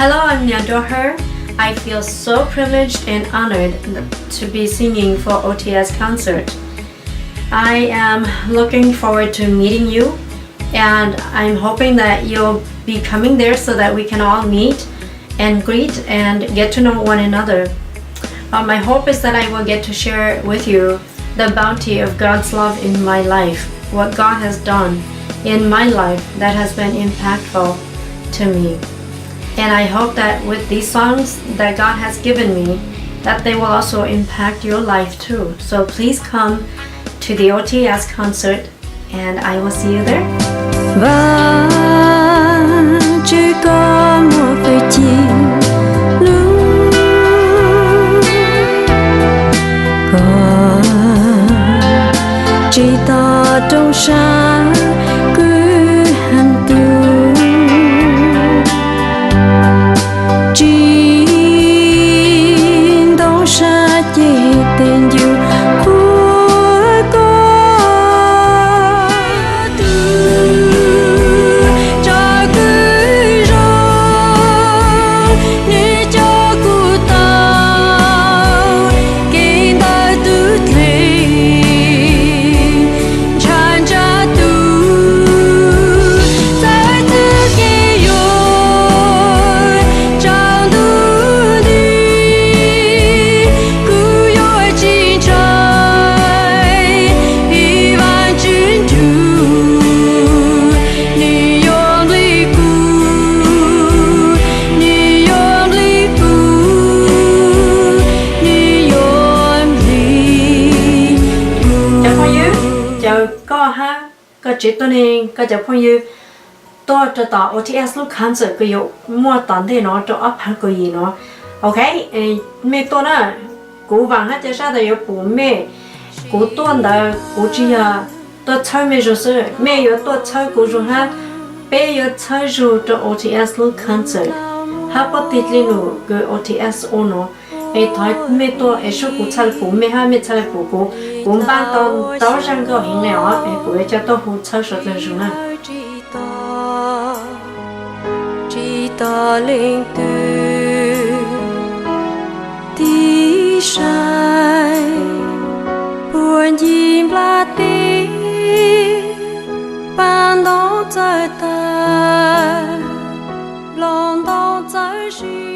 Hello, I'm Nyandoher. I feel so privileged and honored to be singing for O T S concert. I am looking forward to meeting you, and I'm hoping that you'll be coming there so that we can all meet and greet and get to know one another. Uh, my hope is that I will get to share with you the bounty of God's love in my life, what God has done in my life that has been impactful to me. And I hope that with these songs that God has given me, that they will also impact your life too. So please come to the O T S concert, and I will see you there. Vajtswv, koj muaj fwj chim lub koj tsis tos rooj sab kwv heev tus, tsis ntoo sab ceg tes ncuj qhuav koj. Tus tsom kwm zoo, nws coj kuv tau kev ntawm tus dlej, ntshav ntshav tus txawv txwv kev yuav tsaus ntuj nti, kuv yuav tsis ntshai, vim Vajtswv nrug nws yuav nqis kuv, nws yuav nqis kuv, nws yuav nqis kuv. Cov phooj ywg, caw koj hab koj tsev tuab neeg, koj cov phooj ywg tuaj rau tom O T S lub concert kws yuav muaj tom ntej no rau ob phav kaum yim no. Ok, mej tuaj na, kuv vaam hab ca sab tas yuav pum mej. Kuv tuaj ntawd kuv tsis yog tuaj txhawb mej zug xwb, mej yuav tuaj txhawb kuv zug hab. Peb yuav txhawb zug rau O T S lub concert hab puab tig dlej num kws O T S ua no. Es thov mej tuaj es sub kuv txhaj le pum mej hab mej txhaj le pum kuv. Kuv npaj tau ntau zaj nkauj heev le os, es kuv yuav coj tuaj hu txhawb suav dlawg zug na. Tsis tos leej twg tiv sai, puag ncig nplaj teb, paj ntoo txawj tawg, nplooj ntoo txawj si.